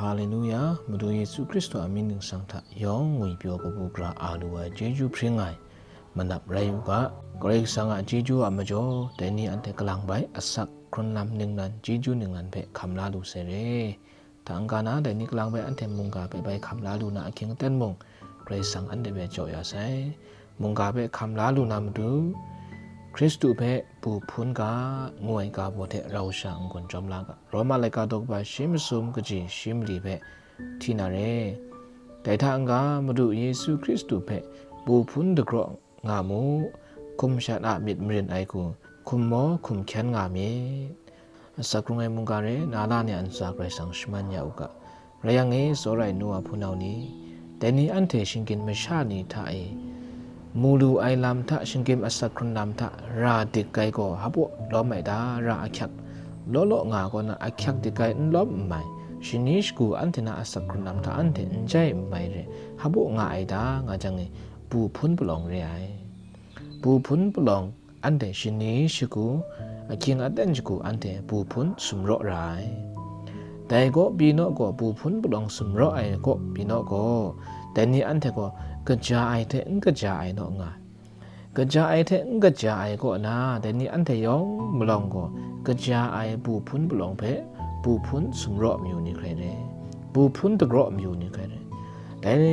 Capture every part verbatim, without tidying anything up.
Haleluya, Madu Yesu Hkristu a mying ningsang hta yawng ngwipyaw kabu gara a lu ai chyeju hpring ai manap rai u ga. Karai Kasang a chyeju a majaw, dai ni anhte kalang bai asak hkrun lam ningnan, chyeju ningnan hpe hkam la lu sai re. Hta n-ga na, dai ni kalang bai anhte mungga hpe bai hkam la lu na ahkying aten mung, Karai Kasang anhte hpe jaw ya sai. Mungga hpe hkam la lu na matu, Hkristu hpe bu hpun ga, ngu ai ga baw hte rau sha n-gun jawm la ga. Roma laika daw kaba shi masum kaji shi mali hpe hti na re. Dai hta n-ga, Madu Yesu Hkristu hpe bu hpun dagraw nga mu, hkum shan a myit marin ai hku, hkum maw hkum hkyen nga myit. Asak hkrung ai mungga re, na la ni a ntsa Karai Kasang shaman ya u ga. Rai yang e, tsawra ai nu wa hpunau ni, dai ni anhte shinggyim masha ni hta e, mu lu ai lam hta, shinggyim asak hkrun lam hta ra dik ai gaw, hpaw lawm ai ta, ra ahkyak law law nga gaw na, ahkyak dik ai n lawm n mai, shani shagu anhte na asak hkrun lam hta anhte n jai n mai re, hpaw nga ai ta, nga jang e, bu hpun palawng re ai. Bu hpun palawng anhte shani shagu ahkying aten shagu anhte bu hpun sumraw ra ai. Dai gaw pyi naw gaw, bu hpun palawng sumraw ai gaw pyi naw gaw, dai ni anhte gaw kaja ai hte n kaja ai naw nga ai. Kaja ai hte n kaja ai kaw na, dai ni anhte yawng malawng gaw, kaja ai bu hpun palawng hpe bu hpun sumraw mayu ni hkrai re, bu hpun dagraw mayu ni hkrai re. Dai ni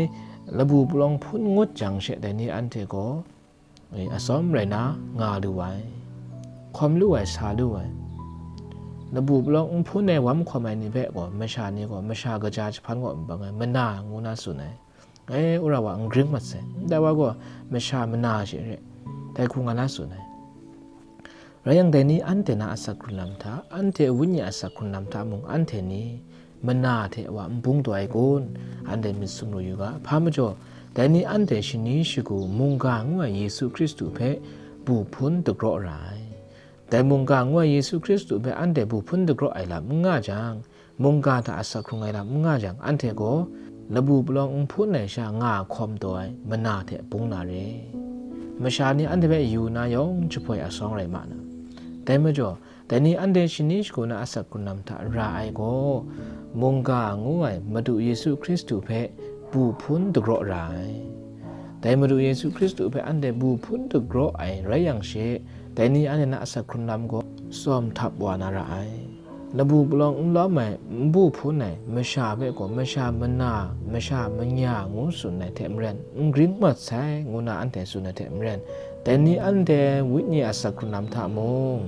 labu palawng hpun ngut jang she, dai ni anhte gaw, e, atsawm rai na nga lu ai, hkawm lu ai, sa lu ai. Labu palawng n hpun ai, wam hkawm ai ni hpe gaw, masha ni gaw, masha kaja jahpan gaw n bang ai, mana ngu na tsun ai. E, wora wa n gring mat sai, ndai wa gaw masha mana she re, dai hku nga na tsun ai. Rai yang, dai ni anhte na asak hkrun lam hta, anhte wenyi asak hkrun lam hta mung, anhte ni mana hte wa n bung taw ai kun, anhte myit sumru yu ga. Hpa majaw, dai ni anhte shani shagu mungga ngu ai Yesu Hkristu hpe bu hpun dagraw ra ai. Dai mungga ngu ai Yesu Hkristu hpe anhte bu hpun dagraw ai lam n nga jang, mungga hta asak hkrung ai lam n nga jang, anhte gaw labu palawng n hpun ai sha nga hkawm taw ai mana hte bung na re. Masha ni anhte hpe yu na yawng jahpoi asawng rai ma na. Dai majaw, dai ni anhte shani shagu na asak hkrun lam hta ra ai gaw, mungga ngu ai Madu Yesu Hkristu hpe bu hpun dagraw ra ai. Dai Madu Yesu Hkristu hpe anhte bu hpun dagraw ai rai yang she, dai ni anhte na asak hkrun lam gaw tsawm htap wa na ra ai. Labu palawng n lawm ai, n bu hpun ai masha hpe gaw masha mana, masha manya ngu tsun ai hte maren, n gring mat sai, ngu na anhte tsun ai hte maren, dai ni anhte wenyi asak hkrun lam hta mung,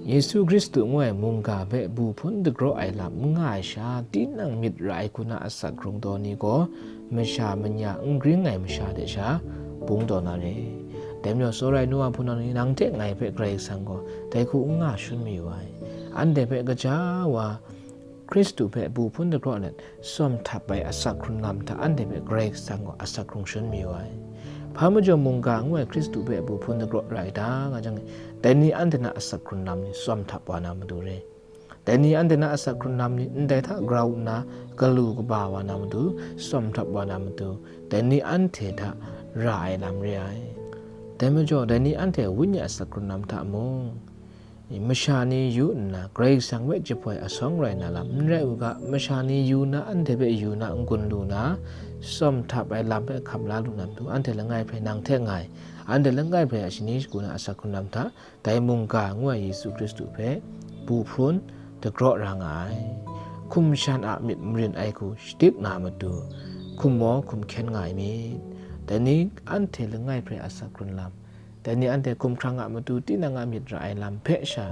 Yesu Hkristu ngu ai mungga hpe bu hpun dagraw ai lam n nga ai sha, tinang myit ra ai hku na asak hkrung taw ni gaw, masha manya n gring ai masha hte sha bung taw na re. Dai majaw, tsawra ai nu wa hpunau ni, nang hte ngai hpe Karai Kasang gaw dai hku n nga shangun mayu ai. Anhte hpe gaja wa Hkristu hpe bu hpun dagraw let, tsawm htap ai asak hkrun lam hta anhte hpe Karai Kasang gaw asak hkrung shangun mayu ai. Hpa majaw mungga ngu ai Hkristu hpe bu hpun dagraw ra ai ta, nga jang, dai ni anhte na asak hkrun lam ni tsawm htap wa na matu re. Dai ni anhte na asak hkrun lam ni ndai hta grau nna galu kaba wa na matu, tsawm htap wa na matu, dai ni anhte hta ra ai lam re ai. Dai majaw, dai ni anhte wenyi asak hkrun lam hta mung, masha ni yu nna, Karai Kasang hpe jahpoi asawng rai na lam n rai u ga, masha ni yu na, anhte hpe yu na, n-gun lu na, tsawm htap ai lam hpe hkam la lu na matu, anhte langai hpe nang hte ngai, anhte langai hpe a shani shagu na asak hkrun lam hta, dai mungga ngu ai Yesu Hkristu hpe bu hpun dagraw ra nga ai. Hkum shan a myit marin ai hku shadik na matu, hkum maw hkum hkyen nga ai myit. Dai ni anhte langai hpe asak hkrun lam, dai ni anhte hkumhkrang a matu tinang a myit ra ai lam hpe sha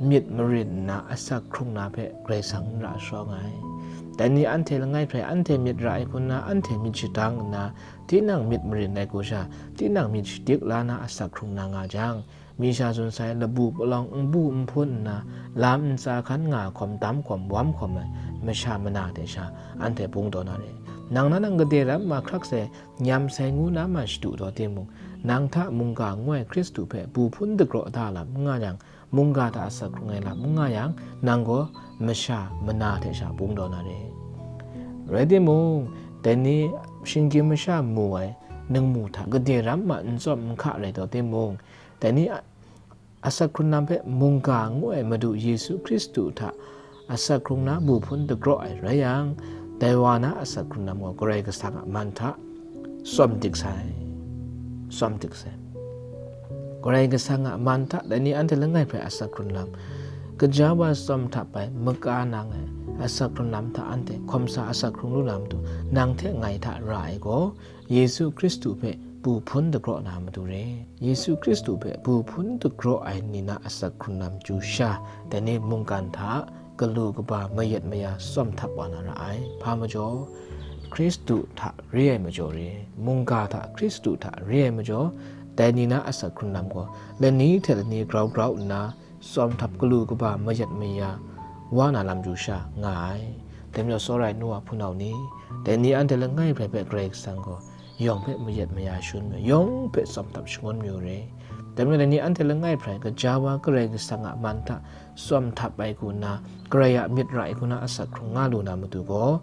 myit marin nna asak hkrung na hpe Karai Kasang n ra sharawng ai. Dai ni anhte langai hpe anhte myit ra ai hku nna anhte myit shadang nna, tinang myit marin ai hku sha tinang myit shadik la na asak hkrung na nga jang, mi sha tsun sai, labu palawng n bu n hpun nna, lam ntsa hkan nga hkawm, dam hkawm, wam hkawm ai masha mana hte sha anhte bung taw na re. Nang na nang gade ram ma hkrak sai, nyam sai ngu na ma shadu taw timung, nang hta mungga ngu ai Hkristu hpe bu hpun dagraw da lam n nga yang, mungga hta asak hkrung ai lam n nga yang, nang gaw masha mana hte sha bung taw na re. Rai timung, dai ni shinggyim masha mu ai ningmu hta gade ram ma n tsawm n hka rai taw timung, dai ni a, asak hkrung lam hpe mungga ngu ai Madu Yesu Hkristu hta asak hkrung na bu hpun dagraw ai rai yang, Dai wa na asak hkrung lam gaw Karai Kasang a man hta tsawm dik sai, tsawm dik sai. Karai Kasang a man hta dai ni anhte langai hpe asak hkrung lam, gaja wa tsawm htap ai, maka nang ai asak hkrung lam hta anhte hkawm sa asak hkrung lu na matu, nang hte ngai hta ra ai gaw, Yesu Hkristu hpe bu hpun dagraw na matu re. Yesu Hkristu hpe bu hpun dagraw ai ni na asak hkrung lam chyu sha, dai ni mungkan hta galu kaba mayat maya tsawm htap wa na ra ai. Hpa majaw, Hkristu hta re ai majaw re, mungga hta Hkristu hta re ai majaw, dai ni na asak hkrung lam gaw lani hte lani grau grau nna tsawm htap galu kaba mayat maya wa na lam chyu sha nga ai. Dai majaw, tsawra ai nu wa hpunau ni, dai ni anhte langai hpe hpe Karai Kasang gaw yawng hpe mayat maya shangun mayu, yawng hpe tsawm htap shangun mayu re. Dai majaw, dai ni anhte langai hpe gaja wa Karai Kasang a man hta tsawm htap ai hku nna, Karai a myit ra ai hku na asak hkrung nga lu na matu gaw,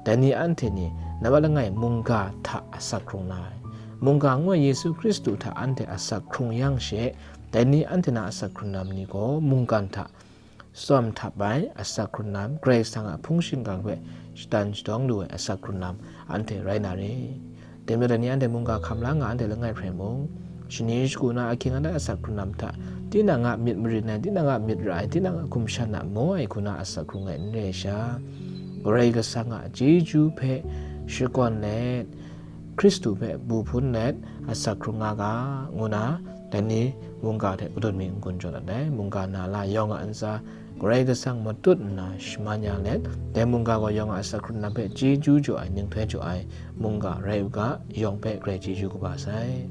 dai ni anhte ni nambat langai mungga hta asak hkrung na ai. Mungga ngu ai Yesu Hkristu hta anhte asak hkrung yang she, dai ni anhte na asak hkrung lam ni gaw mungkan hta tsawm htap ai asak hkrung lam, Karai Kasang a hpung shingkang hpe shatan shadawng lu ai asak hkrung lam anhte rai na re. Dai majaw, dai ni anhte mungga hkam la nga anhte langai hpe mung, shani shagu na ahkying adat asak hkrung lam hta, tinang a myit marin ai, tinang a myit ra ai, tinang a hkum shan a maw ai hku na asak hkrung ai n re ai sha, Karai Kasang a chyeju hpe shakawn let, Hkristu hpe bu hpun let asak hkrung nga ga, ngu na, dai ni mungga hte kadawn mi n-gun jaw dat ai. Mungga na la yawng a ntsa Karai Kasang matut nna shaman ya let, dai mungga gaw yawng a asak hkrung lam hpe chyeju jaw ai, ninghtoi jaw ai mungga rai u ga, yawng hpe Karai chyeju kaba sai.